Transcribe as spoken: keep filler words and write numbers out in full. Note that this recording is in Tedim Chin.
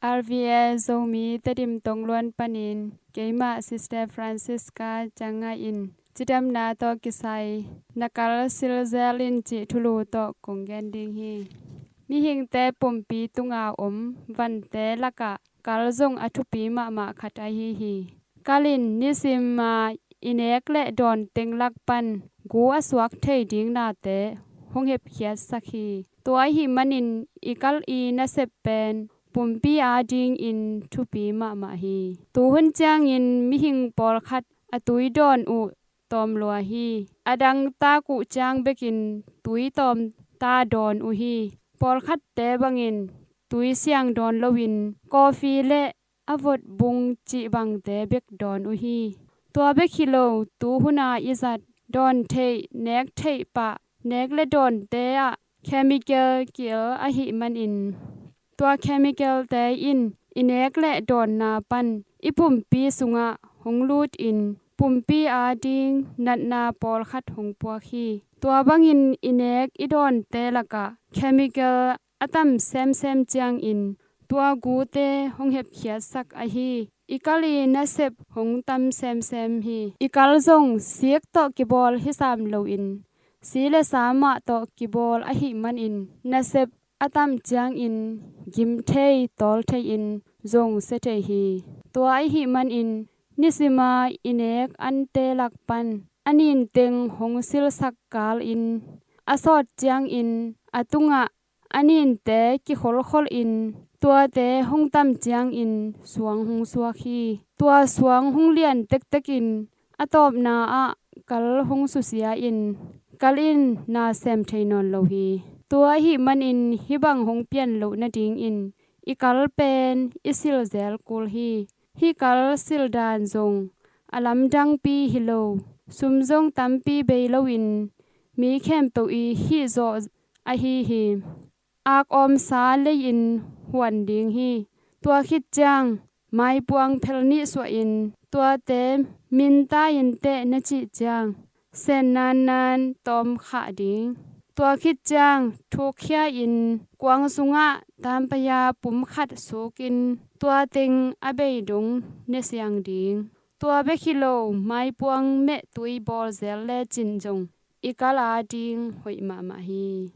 R V A Zomi Tedim Tongluan panin keimah Sister Francisca Ciang Ngai in cidamna tawh kisai na kal silzel in cih thulu tawh kong gen ding hi. Mihingte pumpi tunga om vante lakah kal zong a thupi mahmah khat ahi hi. Kal in nisima i nek le dawn teng lak pan gu a suak thei ding nate hong hepkhiatsak hi. Tua ahih manin i kal i nasep pen pumpi adingin thupi mahmah hi. Tuhun ciangin mihing pawlkhat a tui dawn uh tawm lua hi. A dang tak uh ciang bekin tui tawm ta dawn uh hi. Pawlkhatte bangin tui siang dawn loin coffee le a vot bung cih bangte bek dawn uh hi. Tua bek hi lo, tuhuna i zat dawn theih nek theih pah nek le dawnte ah chemical ki-el ahih manin tua chemicalte in i nek le dawnna pan i pumpi sungah hong lutin pumpi ading natna pawlkhat hong puak hi. Tua bangin i nek i dawnte lakah chemical a tam semsem ciangin tua gute hong hepkhiatsak ahi i kal i nasep hong tam semsem hi. I kal zong sik tawh kibawl hi sam loin si le sa mah tawh kibawl ahih manin nasep a tam ciangin gim thei tawl thei-in zong sia thei hi. Tua ahih manin nisima i nek ante lak pan a nin teng hong silsak kalin a sawt ciangin a tungah a ninte kikholkholin tuate hong tam ciangin suang hong suak hi. Tua suang hong lian tektekin a tawpna ah kal hong susia in kal in na sem thei nawn lo hi. Tua ahih manin hih bang hong pian loh nadingin i kal pen i silzel kul hi. Hih kal sildan zong a lamdangpi hi lo, sum zong tampi bei loin mi khempeuh i hih zawh ahi hi. Akawmsa lei-in huan ding hi. Tua khit ciang maipuang phel nih suahin tuate minta in teh na cih ciang sen nannan tawm khah ding. Tua khit ciang thukkhia-in kuang sungah tampaya pum khat sukin tua teng a bei dong ne siang ding. Tua bek hi lo, maipuang mehtui bawlzel lecin zong i kal ading hoih mahmah hi.